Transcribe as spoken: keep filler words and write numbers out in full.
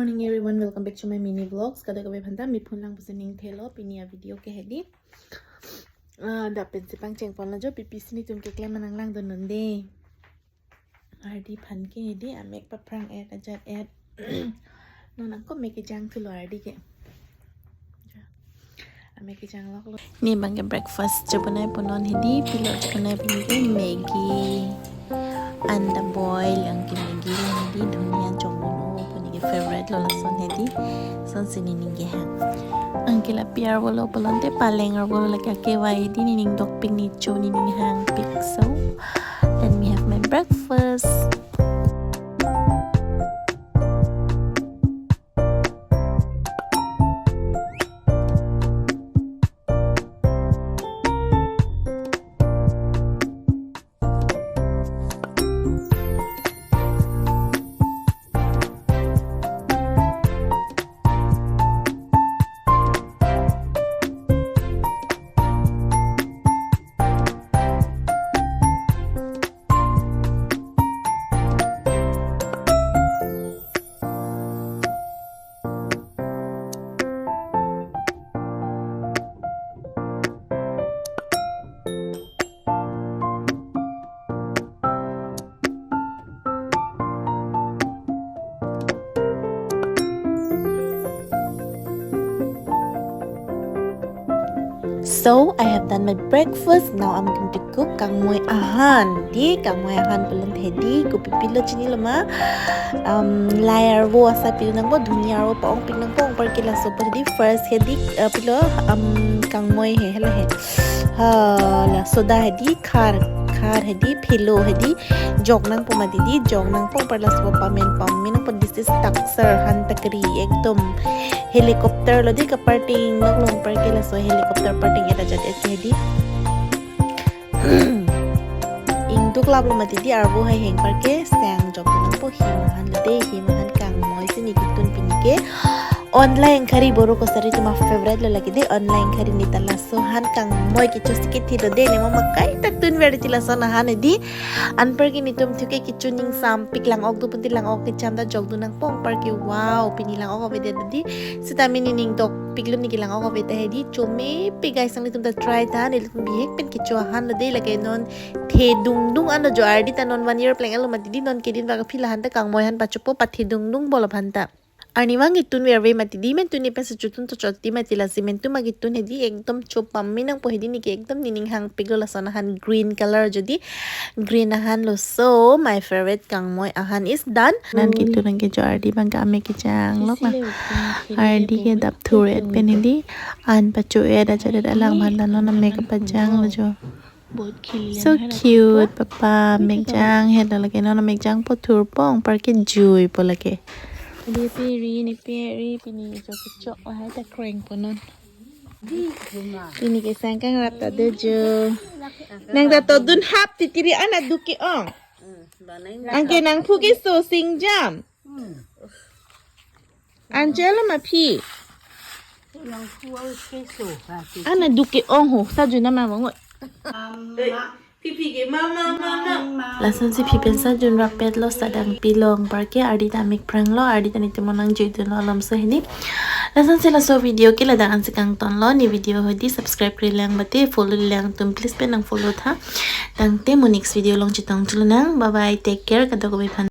Morning everyone, welcome back to my mini vlogs. Kadokave aphanta miphan lang pusi ning thelo, pini a video ke hedi. Ah, dak pensi pangcheng ponlo jo, pipi si netum keklem nang langdun nonde. Ardi aphan ke hedi, amek paphrang et ajat et. Non ako mek kejang thulo ardi ke. Amek kejang loklo. Ne abang ke breakfast chobonai punon hedi, pilo chobonai pini ke Maggi. Anta boil, anke Maggi lo hedi, dhuniya chongno pini ke favorite lo lason hedi. Sonsi nening kehang. Anke la pi arvo lo pulote paleng arvo lo lake akevai hedi, nening dokpik, ne cho nening hangpik. So, let me have my breakfast. So, I have done my breakfast. Now I'm going to cook kangmoi ahan. Di kangmoi ahan pulote hedi, kopi pilo chinilo ma. Um, lai arvo asai pidun nangpo, dhuniya arvo pa-ongpik nangpo, anparke laso pu hedi first hedi, uh, pilo, um, kangmoi he, helo he. Ha, la soda hedi, khar, khar hedi, phelo hedi, jok nangpo mati di, jok nangpo, anpar laso pamen pamen nangpo, this is taksar han takri, ekdom helicopter lo di kaparting nok long, anparke laso helicopter parting et ajat et hedi. Ingduk laplo mati di arvo hai heng, anparke sang jok nangpo, him ahan lo de, him ahan kangmoi si ne ketun pini ke. Online khari boro kosari atum a-favorite lo lake de, online khari ne ta laso han kangmoi kecho si kethi lo de, ne mama kaita tunver ti lason ahan hedi. Anparke netum thuke kecho ning sampik, lang-ok do pulote lang-ok kecham ta jokdun nangpo, anparke wow, pini lang-ok ave det di. Sitame nening dokpiklo, ne kelang-ok ave ta hedi, chomepik guys, nanglitum ta try tha, nelitum bihek pen kecho ahan lo de, lake non the dungdung an lo jo, ardi ta non one year pleng alo mati di, non kedin vak aphi la han ta kangmoi han pachopo, pathe dungdung bol aphan ta. Arnivang ketun verve mati di, mentu ne pensi chotun to chot di mati, lasi mentu ma ketun hedi, ekdom cho pamen nangpo hedi, ne ke ekdom nening hangpiklo lason ahan, green color jo di, green ahan lo. So my favorite kangmoi ahan is done. Nan ketun nang ke jo, ardi abang ke amek kejang lo ma. Ardi ke dap thur et pen hedi, an pacho et ajat et alang aphan ta non amek kepajang lo jo. So cute, papa, amek jang het lo lake, non amek jangpo, thurpo, anparke juipo lake. Di piri, ne piri, pini jo kechok lahai ta krengpo non. Pini ke sang kangrap ta do jo. Nang ta todun hap titiri, an aduk ke-ong. Anke nangphu keso singjam. Angelo ma phi. Nangphu keso. An aduk ke-ong ho, sajun nama mangot. Lasonsi phi pen sajun rapet lo, sadang pilong, anparke ardi ta amek phrang lo, ardi ta netum nang juidun lo alam so hedi. Lasonsi laso video ke ladak ansi kangton lo, ne video hedi subscribe kri lang mate follow lang atum please pen nang follow tha. Tangte mo next video along chetong chulonang. Bye bye, take care, kadokave aphan.